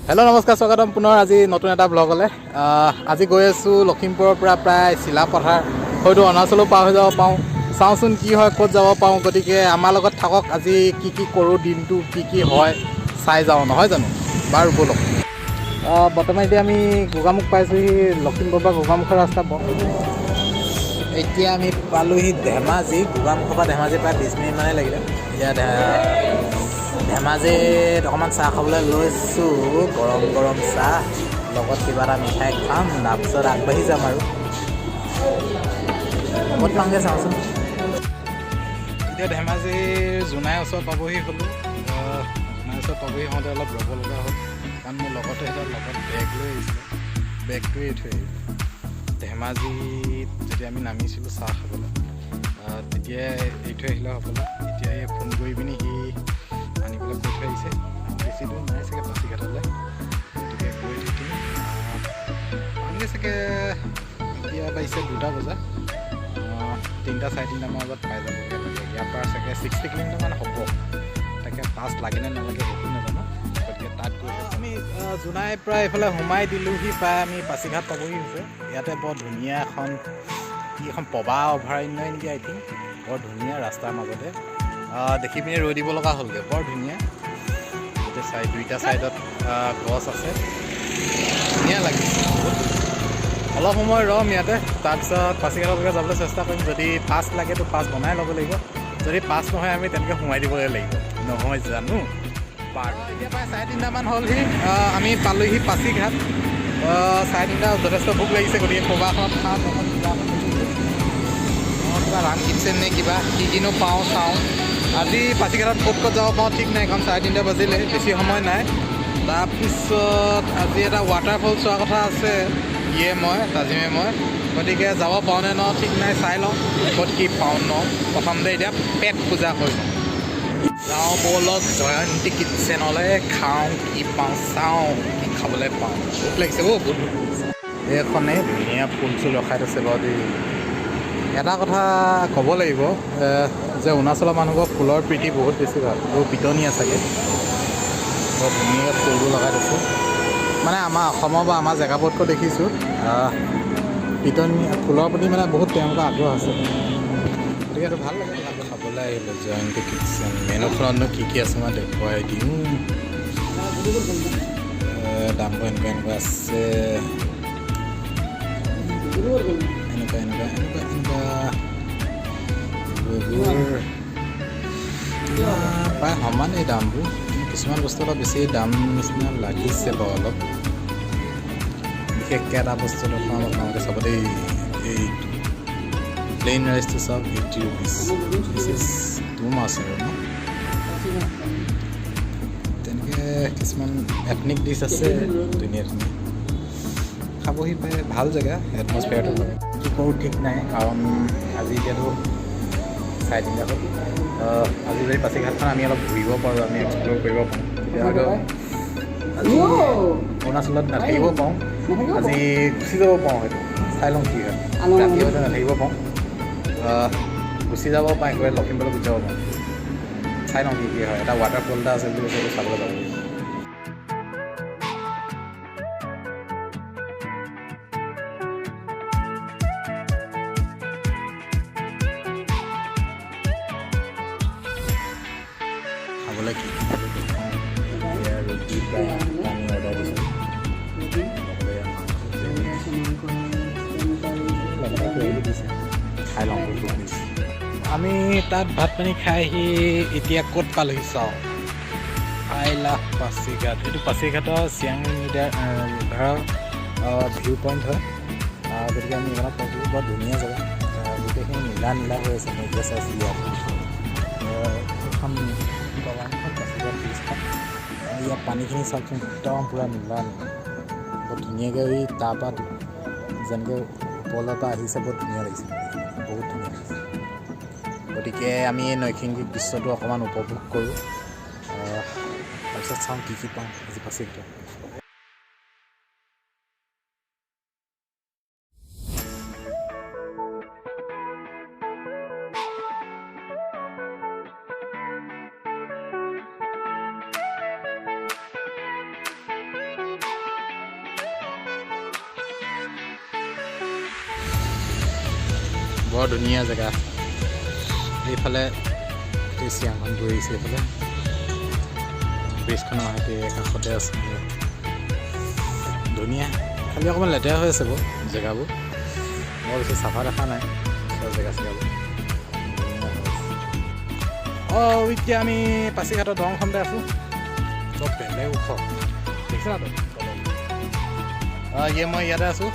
Hello' নমস্কাৰ, স্বাগতম পুনৰ আজি নতুন এটা ব্লগলৈ। আজি গৈ আছোঁ লখিমপুৰৰ পৰা প্ৰায় চিলাপথাৰ, হয়তো অৰুণাচলো পাৰ হৈ যাব পাৰোঁ। চাওঁচোন কি হয়, ক'ত যাব পাৰোঁ। গতিকে আমাৰ লগত থাকক, আজি কি কি কৰোঁ, দিনটো কি কি হয় চাই যাওঁ, নহয় জানো? বাৰু ব'লক। বৰ্তমান এতিয়া আমি গোগামুখ পাইছোঁহি। লখিমপুৰৰ পৰা গোগামুখৰ ৰাস্তা বন্ধ। এতিয়া আমি পালোহি ধেমাজি। গোগামুখৰ পৰা ধেমাজি প্ৰায় 20 মিনিটমানেই লাগিলে। এতিয়া ধেমাজিত অকণমান চাহ খাবলৈ লৈছোঁ, গৰম গৰম চাহ, লগত কিবা এটা মিঠাই খাম, তাৰপিছত আগবাঢ়ি যাম আৰু ক'ত পাওঁগৈ চাওঁচোন। এতিয়া ধেমাজিৰ জোনাই ওচৰত পাবহি হ'লোঁ। জোনাই ওচৰত পাবহি হওঁতে অলপ ৰ'ব লগা হ'ল, কাৰণ মোৰ লগতে এটা লগত বেগ লৈ আহিছিলে, বেগটোৱে এৰি থৈ আহিলোঁ। ধেমাজিত যেতিয়া আমি নামিছিলোঁ চাহ খাবলৈ, তেতিয়াই এৰি থৈ আহিলে হ'বলা। এতিয়া এই ফোন কৰি পিনি সি আনিবলৈ কৈ থৈ আহিছে। বেছি দূৰ নাই চাগে পাছিঘাটলৈ, গতিকে গৈ থাকিম। পামগৈ চাগে। এতিয়া বাজিছে 2টা বজা, 3টা 3:30মান বজাত পাই যাবগৈ লাগে। ইয়াৰ পৰা চাগে 60 কিলোমিটাৰমান হ'ব। তাকে পাছ লাগেনে নালাগে সেইটো নাজানো। গতিকে তাত গৈ আমি জোনাই প্ৰায় এইফালে সোমাই দিলোঁহি, প্ৰায় আমি পাছিঘাট পাবহি হৈছে। ইয়াতে বৰ ধুনীয়া এখন কি এখন পবা অভয়াৰণ্য নেকি, আই থিংক। বৰ ধুনীয়া ৰাস্তাৰ মাজতে দেখি পিনি ৰৈ দিব লগা হ'লগৈ। বৰ ধুনীয়া, গোটেই চাই দুইটা ছাইডত গছ আছে, ধুনীয়া লাগিছে বহুত। অলপ সময় ৰ'ম ইয়াতে, তাৰপিছত পাছিঘাটলৈকে যাবলৈ চেষ্টা কৰিম। যদি পাছ লাগেতো পাছ বনাই ল'ব লাগিব, যদি পাছ নহয় আমি তেনেকৈ সোমাই দিবগৈ লাগিব, নহয় জানো? বাৰু এতিয়া প্ৰায় 3:30মান হ'লহি, আমি পালোহি পাছিঘাট। 3:30, যথেষ্ট ভোক লাগিছে, গতিকে ক'ৰবাখনত খাম এখন কিবা এখন কিবা ৰাম কিটচেন নে কিবা কি কিনো পাওঁ চাওঁ। আজি পাছিঘাটত ক'ত ক'ত যাব পাৰোঁ ঠিক নাই, কাৰণ 3:30 বাজিলে, বেছি সময় নাই। তাৰপিছত আজি এটা ৱাটাৰফল চোৱাৰ কথা আছে, ইয়ে মই তাজিমে মই। গতিকে যাব পাৰোঁ নে ন ঠিক নাই, চাই লওঁ ক'ত কি পাওঁ ন। প্ৰথমতে এতিয়া পেট পূজা কৰি লওঁ। যাওঁ ব'লক জয়ন্তী কিটচেনলৈ, খাওঁ কি পাওঁ চাওঁ, কি খাবলৈ পাওঁ। ভোক লাগিছে অ', বহুত ভোক লাগিছে। এইখনেই ধুনীয়া ফুল চুল ৰখাই থৈছে বাৰু দেই। এটা কথা ক'ব লাগিব যে অৰুণাচলৰ মানুহবোৰৰ ফুলৰ প্ৰীতি বহুত বেছি ভাল। বহুত পিটনীয়া চাগে, বৰ ধুনীয়াকৈ ফুলবোৰ লগাই থৈছে। মানে আমাৰ অসমৰ বা আমাৰ জেগাবোৰতকৈ দেখিছোঁ পিটনি ফুলৰ প্ৰতি মানে বহুত তেওঁলোকৰ আগ্ৰহ আছে, গতিকে এইটো ভাল লাগে। ভাল খাবলৈ আহিলোঁ জয়ন্তী কিটচেন। মেনুখনতনো কি কি আছে মই দেখুৱাই দিওঁ। দামবোৰ এনেকুৱা এনেকুৱা আছে, এনেকুৱা এনেকুৱা এনেকুৱা এনেকুৱা এইবোৰ প্ৰায় সমানেই দামবোৰ, কিন্তু কিছুমান বস্তু অলপ বেছি দাম নিচিনা লাগিছে বাৰু অলপ। বিশেষকৈ এটা বস্তু দেখুৱাম আপোনালোকে, চাব দেই। এইটো প্লেইন ৰাইচটো চাওক, 80 rupees. This is too much আৰু ন। তেনেকৈ কিছুমান এথনিক ডিছ আছে, ধুনীয়া ধুনীয়া খাবহি পায়। ভাল জেগা, এটমছফিয়াৰটো ভাল। কি কৰোঁ ঠিক নাই, কাৰণ আজি এতিয়াতো 3:30 হ'ল। আজি যদি পাছিঘাটখন আমি অলপ ঘূৰিব পাৰোঁ, আমি এক্সপ্ল'ৰ কৰিব পাৰোঁ, তেতিয়া হয়তো আজি অৰুণাচলত নাথাকিব পাৰোঁ, আজি গুচি যাব পাৰোঁ হয়তো। চাই লওঁ কি হয়। ৰাতি হয়তো নাথাকিব পাৰোঁ, গুচি যাব পাৰোঁ, একেবাৰে লখিমপুৰলৈ গুচি যাব পাৰোঁ। চাই লওঁ কি কি হয়। এটা ৱাটাৰফল এটা আছে বুলি কৈছে, সেইটো চাবলৈ যাব লাগিব। খাবলৈ কি কি পালোঁ দেখুৱাওঁ। এয়া ৰুটি প্ৰায় আমি অৰ্ডাৰ দিছোঁ, লগতে এয়া মাংস, লগতে কিবা কিবি দিছে। খাই লওঁ, বহুত ভোক লাগিছে। আমি তাত ভাত পানী খাই আহি এতিয়া ক'ত পালোহি চাওঁ। I love Pasighat. এইটো পাছিঘাটৰ চিয়াং ৰিভাৰৰ ভিউ পইণ্ট হয়। গতিকে আমি এইখনত পাইছোঁ। বৰ ধুনীয়া জেগা, গোটেইখিনি নীলা নীলা হৈ আছে। মই এতিয়া চাইছোঁ ইয়াত এইখন দলংখন, পাছিঘাট ব্ৰিজখন। ইয়াত পানীখিনি চাওকচোন, একদম পূৰা নীলা নীলা, বৰ ধুনীয়াকৈ। এই তাৰপৰা যেনেকৈ ওপৰৰ পৰা আহিছে, বৰ ধুনীয়া লাগিছে, বহুত ধুনীয়া লাগিছে। গতিকে আমি এই নৈসৰ্গিক দৃশ্যটো অকণমান উপভোগ কৰোঁ, তাৰপিছত চাওঁ কি কি পাওঁ আজি পাছিঘাটত। বৰ ধুনীয়া জেগা। এইফালে গোটেই চিয়াংখন বৈ আহিছে। এইফালে ব্ৰিজখনৰ সৈতে কাষতে আছে। ধুনীয়া, খালি অকণমান লেতেৰা হৈ আছে বাৰু জেগাবোৰ। বৰ বেছি চাফা দেখা নাই ওচৰৰ জেগা চেগাবোৰ। অঁ, এতিয়া আমি পাছিঘাটৰ দলংখনতে আছোঁ। বৰ বেলেগ ওখ, দেখিছা না তই দলং? অঁ, মই ইয়াতে আছোঁ।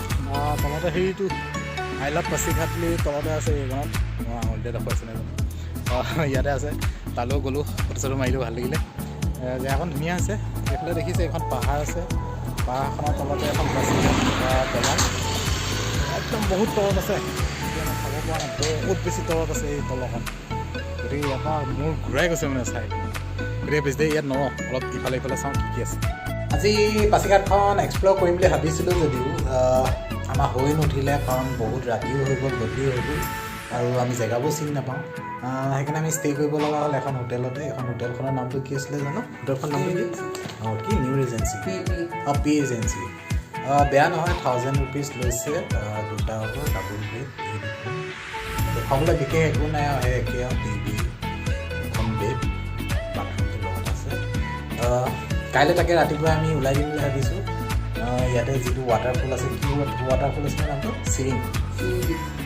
তলতে সেইটো "আই লাভ পাছিঘাট" বুলি তলতে আছে। এইখনত মই আঙুলিতে দেখুৱাইছে, নাজানো। অঁ, ইয়াতে আছে। তালৈও গ'লোঁ, ফটো চটো মাৰিলোঁ, ভাল লাগিলে। জেগাখন ধুনীয়া আছে। এইফালে দেখিছে, এখন পাহাৰ আছে। পাহাৰখনৰ তলতে এখন পাছিঘাট দলং। একদম বহুত তলত আছে। এতিয়া মই চাব পৰা নাই, বহুত বেছি তলত আছে এই দলংখন। গতিকে ইয়াৰ পৰা মূৰ ঘূৰাই গৈছে মানে চাই পিনে। গতিকে বেছি দেৰি ইয়াত নৰওঁ, অলপ ইফালে ইফালে চাওঁ কি কি আছে। আজি পাছিঘাটখন এক্সপ্ল'ৰ কৰিম বুলি ভাবিছিলোঁ যদিও আমাৰ হৈ নুঠিলে, কাৰণ বহুত ৰাতিও হৈ গ'ল, গধূলিও হৈ গ'ল আৰু আমি জেগাবোৰ চিনি নাপাওঁ। সেইকাৰণে আমি ষ্টে' কৰিব লগা হ'ল এখন হোটেলতে। এখন হোটেলখনৰ নামটো কি আছিলে জানো? হোটেলখনৰ নামটো কি? অঁ, কি নিউ ৰিজেঞ্চি? অঁ, পি এজেঞ্চি। বেয়া নহয়, 1000 ৰুপিজ লৈছে। দুটা হ'ব, ডাবুল বেড। এই দুখন দেখুৱাবলৈ বিশেষ একো নাই আৰু সেই একেই আৰু টিভি, এখন বেড, বাথৰুমটো লগত আছে। কাইলৈ তাকে ৰাতিপুৱা আমি ওলাই দিম বুলি ভাবিছোঁ। ইয়াতে যিটো ৱাটাৰফল আছে, কি ৱাটাৰফল আছিলে নামটো?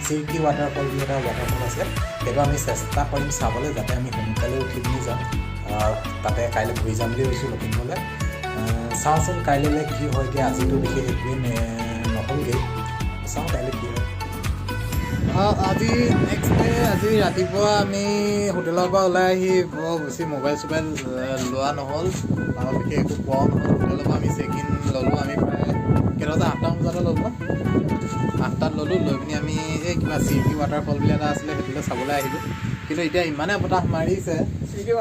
চিৰিকি ৱাটাৰফল বুলি এটা ৱাটাৰফল আছে। সেইটো আমি চেষ্টা কৰিম চাবলৈ, যাতে আমি সোনকালে উঠি পিনি যাম। তাতে কাইলৈ ঘূৰি যাম বুলি ভাবিছোঁ লখিমপুৰলৈ। চাওঁচোন কাইলৈ কি হয়। এতিয়া আজিতো বিশেষ একোৱেই নহ'লগৈ। চাওঁ কাইলৈ কি হয়। আজি নেক্সট ডে, আজি ৰাতিপুৱা আমি হোটেলৰ পৰা ওলাই আহি বৰ বেছি মোবাইল চোবাইল লোৱা নহ'ল আৰু বিশেষ একো পোৱাও নহ'ল। হোটেলৰ পৰা আমি চেক ইন ল'লোঁ। আমি প্ৰায় কেইটা বজাত? 8টামান বজাতে ল'লোঁ ন? 8টাত ল'লোঁ। লৈ পিনি আমি এই কিবা চিৰিকি ৱাটাৰফল বুলি এটা আছিলে, সেইটোলৈ চাবলৈ আহিলোঁ। কিন্তু এতিয়া ইমানে বতাহ মাৰিছে,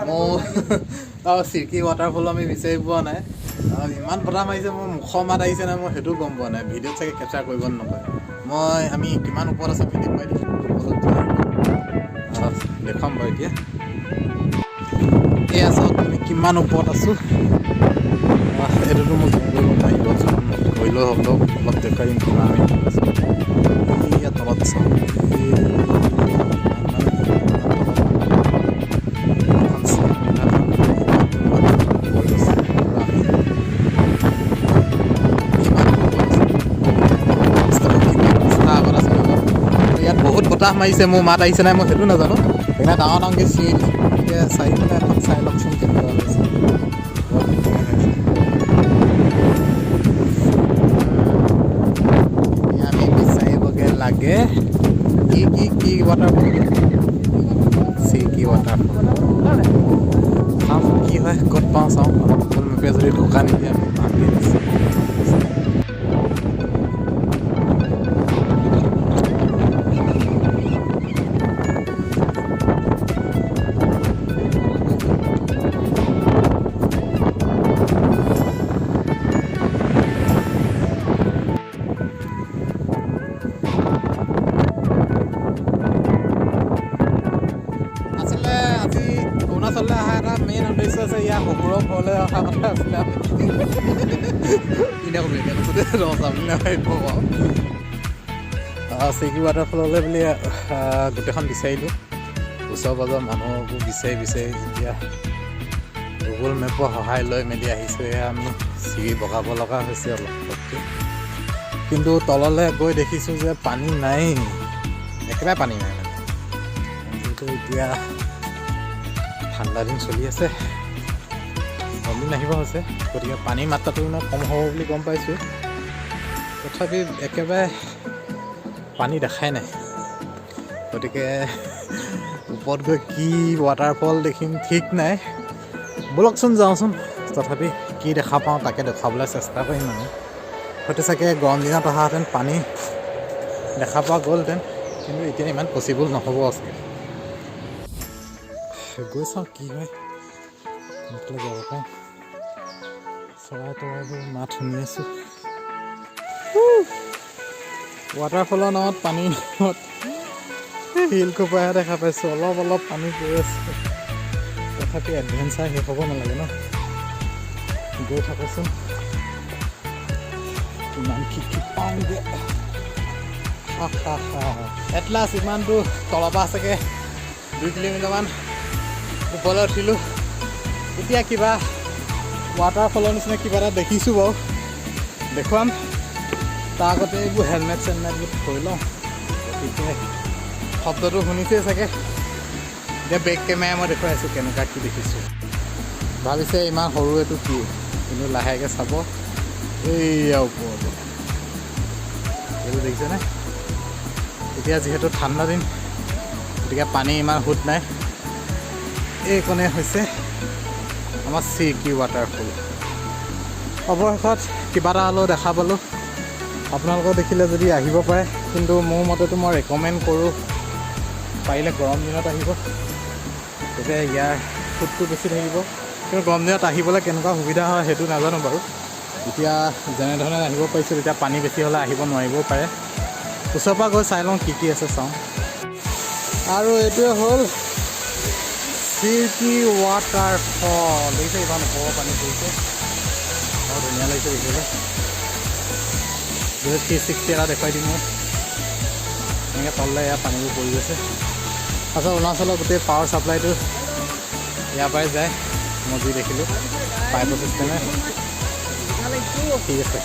মোৰ চিৰিকি ৱাটাৰফল আমি বিচাৰি পোৱা নাই। ইমান বতাহ মাৰিছে, মোৰ মুখৰ মাত আহিছে নাই মই সেইটোও গম পোৱা নাই। ভিডিঅ'ত চাগে কেপচাৰ কৰিব নকৰে। আমি কিমান ওপৰত আছোঁ আমি দেখুৱাই দিছোঁ। দেখুৱাম বাৰু এতিয়া। এয়া চাওক, আমি কিমান ওপৰত আছোঁ। এইটোতো মই জুম কৰিব নোৱাৰিব। জুম কৰিলেও হ'লেও অলপ দেখুৱাই দিম কিমান আমি ওপৰত আছোঁ। এইয়া তলত চাওক, এই কিমান মানে এখন চিয়াং ৰিভাৰখন বৈ গৈছে আৰু আমি কিমান ওপৰত আছোঁ, কিমান ৰাস্তা আগত আছোঁ নাজানো। ইয়াত বহুত বতাহ মাৰিছে। মোৰ মাত আহিছে নাই মই সেইটো নাজানো। সেইকাৰণে ডাঙৰ ডাঙৰকৈ চিঞৰি দিছোঁ। গতিকে চাৰিওফালে এখন চাই লওকচোন কেনেকুৱা হৈছে। বৰ ধুনীয়া হৈ আছে। এতিয়া আমি বিচাৰিবগৈ লাগে কি কি কি ৱাটাৰফল, চিৰিকি ৱাটাৰফল। চাওঁচোন কি হয়, ক'ত পাওঁ চাওঁ। অলপ গুগল মেপে যদি ঢোকা নিদিয়ে, আমি পামগৈ নিশ্চয়। আচলতে আজি অৰুণাচললৈ অহা এটা মেইন উদ্দেশ্য আছে। ইয়াৰ শহুৰৰ ঘৰলৈ অহা কথা আছিলে। আমি এনে ক'লো, এনে কৈছোঁ দেই, ৰচা বুলি নাভাবিব বাৰু। চিৰিকি ৱাটাৰফললৈ বুলি গোটেইখন বিচাৰিলোঁ, ওচৰ পাজৰ মানুহকো বিচাৰি বিচাৰি এতিয়া গুগল মেপৰ সহায় লৈ মেলি আহিছোঁ। এয়া আমি চিৰি বগাব লগা হৈছে অলপ অলপকৈ। কিন্তু তললৈ গৈ দেখিছোঁ যে পানী নাই, একেবাৰে পানী নাই। মানে যিহেতু এতিয়া ঠাণ্ডা দিন চলি আছে, গৰম দিন আহিব হৈছে, গতিকে পানীৰ মাত্ৰাটো ইমান কম হ'ব বুলি গম পাইছোঁ। তথাপি একেবাৰে পানী দেখাই নাই। গতিকে ওপৰত গৈ কি ৱাটাৰফল দেখিম ঠিক নাই। ব'লকচোন যাওঁচোন। তথাপি কি দেখা পাওঁ তাকে দেখুৱাবলৈ চেষ্টা কৰিম। মানে হয়তো চাগে গৰম দিনত অহাহেঁতেন পানী দেখা পোৱা গ'লহেঁতেন, কিন্তু এতিয়া ইমান পচিবল নহ'ব চাগে। গৈ চাওঁ কি হয়, কোনফালে যাব পাৰোঁ। চৰাই তৰাইবোৰ মাত শুনি আছোঁ। ৱাটাৰফলৰ নামত পানীৰ নামত শিলসোপাহে দেখা পাইছোঁ। অলপ অলপ পানী পৰি আছে। তথাপি এডভেঞ্চাৰ শেষ হ'ব নালাগে ন। গৈ থাকোচোন, কিমান কি কি পাওঁগৈ। এট লাষ্ট ইমান দূৰ তলৰ পৰা চাগে 2 কিলোমিটাৰমান ওপৰলৈ উঠিলোঁ। এতিয়া কিবা ৱাটাৰফলৰ নিচিনা কিবা এটা দেখিছোঁ বাৰু, দেখুৱাম। তাৰ আগতে এইবোৰ হেলমেট চেলমেটবোৰ থৈ লওঁ। গতিকে শব্দটো শুনিছেই চাগে। এতিয়া বেক কেমেৰা মই দেখুৱাই আছোঁ কেনেকুৱা কি দেখিছোঁ। ভাবিছে ইমান সৰু এইটো কি, কিন্তু লাহেকৈ চাব। এইয়া ওপৰতে এইটো দেখিছেনে? এতিয়া যিহেতু ঠাণ্ডা দিন, গতিকে পানী ইমান সোঁত নাই। এইকণে হৈছে আমাৰ চিৰিকি ৱাটাৰফল। অৱশেষত কিবা এটা হ'লেও দেখা পালোঁ। আপোনালোকেও দেখিলে যদি আহিব পাৰে, কিন্তু মোৰ মতেতো মই ৰেকমেণ্ড কৰোঁ, পাৰিলে গৰম দিনত আহিব, তেতিয়া ইয়াৰ সোঁতটো বেছি থাকিব। কিন্তু গৰম দিনত আহিবলৈ কেনেকুৱা সুবিধা হয় সেইটো নাজানো বাৰু। এতিয়া যেনেধৰণে আহিব পাৰিছোঁ, তেতিয়া পানী বেছি হ'লে আহিব নোৱাৰিবও পাৰে। ওচৰৰ পৰা গৈ চাই লওঁ কি কি আছে চাওঁ। আৰু এইটোৱে হ'ল চিৰকি ৱাটাৰফল। দেখিছে, ইমান ওপৰৰ পানী পৰিছে। বৰ ধুনীয়া লাগিছে দেখিবলৈ। 360 এটা দেখুৱাই দিম মই। এনেকৈ তললৈ এয়া পানীবোৰ পৰি গৈছে। তাৰপাছত অৰুণাচলৰ গোটেই পাৱাৰ ছাপ্লাইটো ইয়াৰ পৰাই যায়, মই যি দেখিলোঁ পাইপৰ চিষ্টেমে। ঠিক আছে।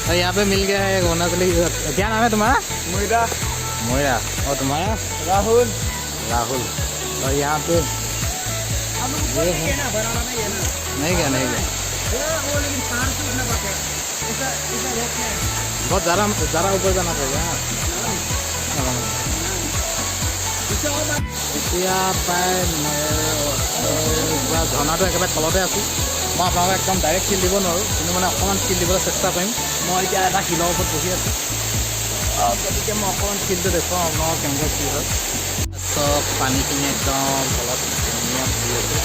और यहाँ पे मिल गया है एक अरुणाचली। क्या नाम है तुम्हारा? मुइरा। मोयरा। और तुम्हारा? राहुल। राहुल। और यहाँ पे ये है। नहीं गया, नहीं गया। वो लेकिन पहाड़ से उठना पड़ता है, ऐसा ऐसा रोक में। बहुत ज़्यादा ज़्यादा ऊपर जाना पड़ेगा, हाँ। এতিয়া প্ৰায় ঝৰ্ণাটো একেবাৰে তলতে আছোঁ মই। আপোনালোকক একদম ডাইৰেক্ট ফিল দিব নোৱাৰোঁ, কিন্তু মানে অকণমান ফিল দিবলৈ চেষ্টা কৰিম। মই এতিয়া এটা শিলৰ ওপৰত বহি আছোঁ। গতিকে মই অকণমান ফিলটো দেখুৱাওঁ আপোনালোকক কেনেকৈ কি হয়। চব পানীখিনি একদম তলত ধুনীয়া পৰি আছে।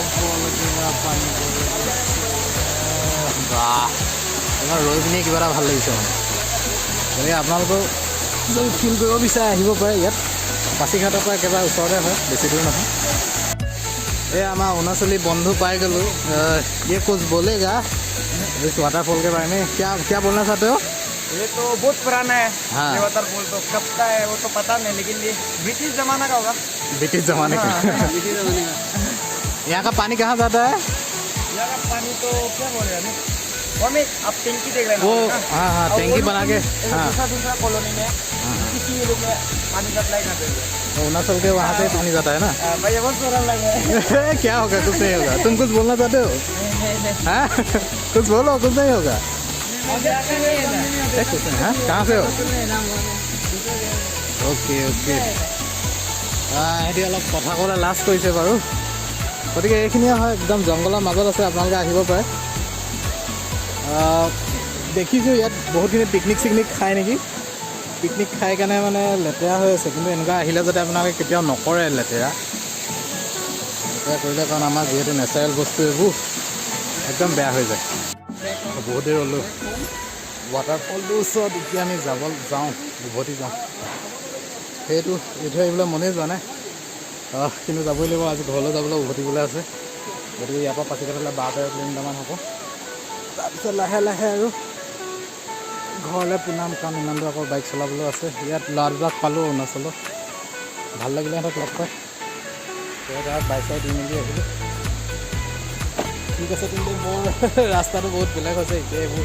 ওপৰলৈকে পুৰা পানী পৰি আছে। বাহ, এইবাৰ ৰৈ পিনে কিবা এটা ভাল লাগিছে মানে। গতিকে আপোনালোকেও যদি ফিল কৰিব বিচাৰে আহিব পাৰে ইয়াত। পাছিঘাটৰ পৰা একেবাৰে ওচৰতে হয়, বেছি দূৰ নহয়। এই আমাৰ অৰুণাচলী বন্ধু পাই গ'লোঁ। ये कुछ बोलेगा इस वाटरफॉल के बारे में। क्या क्या बोलना चाहते हो? ये तो बहुत पुराना है। हाँ। ये वाटरफॉल तो कब का है वो तो पता नहीं, लेकिन ये ब्रिटिश जमाना का होगा। ब्रिटिश जमाने का। ब्रिटिश जमाने का। यहाँ का पानी कहाँ जाता है? यहाँ का पानी तो क्या बोल रहे हैं, वो हमें आप टैंकी देख रहे हैं वो ना? हाँ, और टैंकी वो बना के लोग दूसरा दूसरा कॉलोनी में किसी लोग में पानी सप्लाई करते हैं। अरुणाचल के वहाँ से पानी जाता है ना? हाँ, भाई, ये बहुत शर्म लग रहा है। क्या होगा? कुछ नहीं होगा। तुम कुछ बोलना चाहते हो? नहीं नहीं नहीं। हाँ, कुछ बोलो, कुछ नहीं होगा। ए, कुछ नहीं। हाँ, कहाँ से हो? Okay okay. সিহঁতি অলপ কথা ক'বলৈ লাজ কৰিছে বাৰু। গতিকে এইখিনিয়ে হয়, একদম জংঘলৰ মাজত আছে, আপোনালোকে আহিব পাৰে। দেখিছোঁ ইয়াত বহুতখিনি পিকনিক চিকনিক খায় নেকি। পিকনিক খাই কাৰণে মানে লেতেৰা হৈ আছে। কিন্তু এনেকুৱা আহিলে যাতে আপোনালোকে কেতিয়াও নকৰে লেতেৰা। লেতেৰা কৰিলে, কাৰণ আমাৰ যিহেতু নেচাৰেল বস্তু এইবোৰ, একদম বেয়া হৈ যায়। বহুত দেৰি ৰ'লোঁ ৱাটাৰফলটোৰ ওচৰত। এতিয়া আমি যাব যাওঁ, উভতি যাওঁ। সেইটো এৰি থৈ আহিবলৈ মনেই যোৱা নাই, কিন্তু যাবই লাগিব। আজি ঘৰলৈ যাবলৈ উভতিবলৈ আছে। গতিকে ইয়াৰ পৰা পাছিঘাটলৈ 12-13 কিলোমিটাৰমান হ'ব। তাৰপিছত লাহে লাহে আৰু ঘৰলৈ পোনাম, কাৰণ ইমান দূৰ আকৌ বাইক চলাবলৈও আছে। ইয়াত ল'ৰা দুটাক পালোঁ অৰুণাচলত, ভাল লাগিলে সিহঁতক লগ পাই। তাত বাইক চাইক দি মেলি আহিলোঁ। ঠিক আছে, কিন্তু বৰ ৰাস্তাটো বহুত বেলেগ হৈছে। এতিয়া এইবোৰ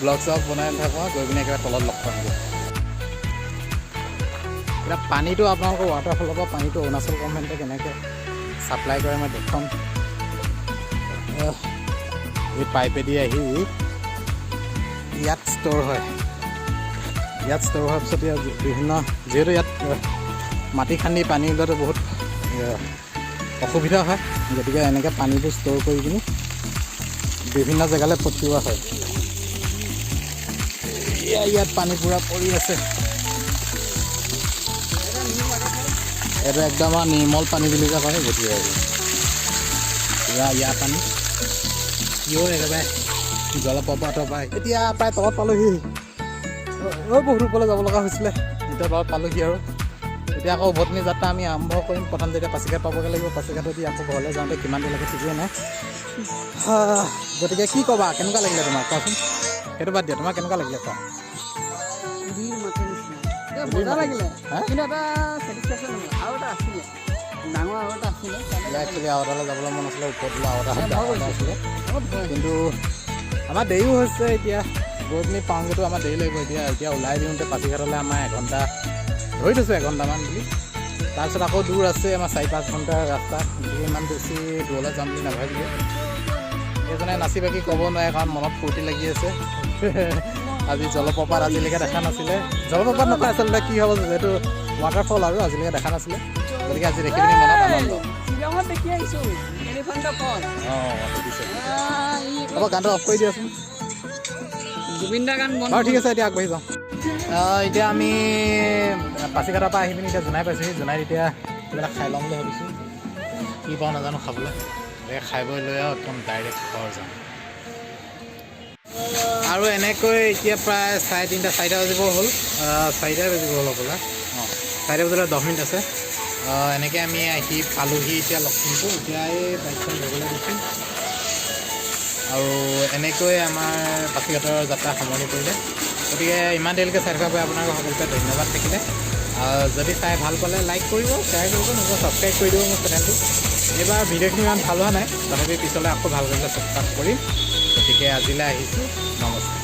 ব্লগ চগ বনাই নাথাকোঁ আৰু গৈ পিনে একেবাৰে তলত লগ পামগৈ। এতিয়া পানীটো আপোনালোকৰ ৱাটাৰফলৰ পৰা পানীটো অৰুণাচল গভৰ্ণমেণ্টে কেনেকৈ ছাপ্লাই কৰে মই দেখুৱাম। এই পাইপেদি আহি ইয়াত ষ্ট'ৰ হয়। ইয়াত ষ্ট'ৰ হোৱাৰ পিছত ইয়াত বিভিন্ন, যিহেতু ইয়াত মাটি খান্দি পানী ওলোৱাটো বহুত অসুবিধা হয়, গতিকে এনেকৈ পানীবোৰ ষ্ট'ৰ কৰি পিনি বিভিন্ন জেগালৈ পঠিওৱা হয়। এয়া ইয়াত পানী পূৰা পৰি আছে। এইটো একদম আৰু নিৰ্মল পানী বুলি যে কয়, গতিকে আৰু পূৰা ইয়াৰ পানী পিয়'ৰ একেবাৰে জলপ্ৰপাতৰ পৰা। এতিয়া প্ৰায় তলত পালোহি। বহুত ওপৰলৈ যাব লগা হৈছিলে, এতিয়া তলত পালোহি। আৰু এতিয়া আকৌ উভতনি যাত্ৰা আমি আৰম্ভ কৰিম। প্ৰথম যেতিয়া পাছিঘাট পাবগৈ লাগিব, পাছিঘাটত দি আকৌ ঘৰলৈ যাওঁতে কিমান দেৰি লাগে ঠিকেই নাই। গতিকে কি ক'বা, কেনেকুৱা লাগিলে তোমাৰ কোৱাচোন? সেইটো বাদ দিয়া, তোমাৰ কেনেকুৱা লাগিলে কোৱা। কুলিৰ মাতৰ নিচিনা। এ, কুলিৰ মজা মাতে। লাগিলে। হা? কিন্তু এটা ছেটিছফেকশ্যন নহ'ল। আৰু এটা আছিলে, ডাঙৰ আৰু এটা আছিলে তালৈ। এতিয়া একচুৱেলি আৰু এটালৈ যাবলৈ মন আছিলে, ওপৰত বোলে আৰু এটা ভয় ডাঙৰ এটা কৰিছে। আছিলে। অলপ ভয়। কিন্তু আমাৰ দেৰিও হৈছে। এতিয়া গৈ পিনি পাওঁগৈতো আমাৰ দেৰি লাগিব। এতিয়া এতিয়া ওলাই দিওঁতে পাছিঘাটলৈ আমাৰ এঘণ্টা ধৰি থৈছোঁ, এঘণ্টামান বুলি। তাৰপিছত আকৌ দূৰ আছে আমাৰ 4-5 ঘণ্টাৰ ৰাস্তা। গতিকে ইমান বেছি দূৰলৈ যাম বুলি নাভাবিলোঁ। এইজনে নাচি বাগি ক'ব নোৱাৰে, কাৰণ মনত ফূৰ্তি লাগি আছে। আজি জলপ্ৰপাত আজিলৈকে দেখা নাছিলে। জলপ্ৰপাত নকয় আচলতে, কি হ'ব, যিহেতু ৱাটাৰফল আৰু আজিলৈকে দেখা নাছিলে, গতিকে আজি দেখি পিনি মনত আনন্দ। শ্বিলঙত দেখি আহিছোঁ এলিফেণ্ট ফল। অঁ, দেখিছে। হ'ব, গানটো অফ কৰি দিয়াচোন। জুবিন দা গান বন্ধ। বাৰু, ঠিক আছে, এতিয়া আগবাঢ়ি যাওঁ। এতিয়া আমি পাছিঘাটৰ পৰা আহি পিনি এতিয়া জোনাই পাইছোঁহি। জোনাইত এতিয়া কিবা এটা খাই ল'ম বুলি ভাবিছোঁ। কি পাওঁ নাজানো খাবলৈ। গতিকে খাই বৈ লৈ আৰু একদম ডাইৰেক্ট ঘৰ যাম। আৰু এনেকৈ এতিয়া প্ৰায় 3:30, 4টা বাজিব হ'ল। 4টাই বাজিব হ'ল হ'বলা। অঁ, 4টা বজালৈ 10 মিনিট আছে। এনেকৈ আমি আহি পালোহি এতিয়া লখিমপুৰ। এতিয়া এই বাইকখন ধুবলৈ দিছোঁ আৰু এনেকৈ আমাৰ পাছিঘাটৰ যাত্ৰা সামৰণি পৰিলে। গতিকে ইমান দেৰিলৈকে চাই থকাৰ বাবে আপোনালোকৰ সকলোকে ধন্যবাদ থাকিলে। যদি চাই ভাল পালে লাইক কৰিব, শ্বেয়াৰ কৰিব, নহ'লে ছাবস্ক্ৰাইব কৰি দিব মোৰ চেনেলটো। এইবাৰ ভিডিঅ'খিনি ইমান ভাল হোৱা নাই, তথাপি পিছলৈ আকৌ ভাল কৰিবলৈ চেষ্টা কৰিম। গতিকে আজিলৈ আহিছোঁ, নমস্কাৰ।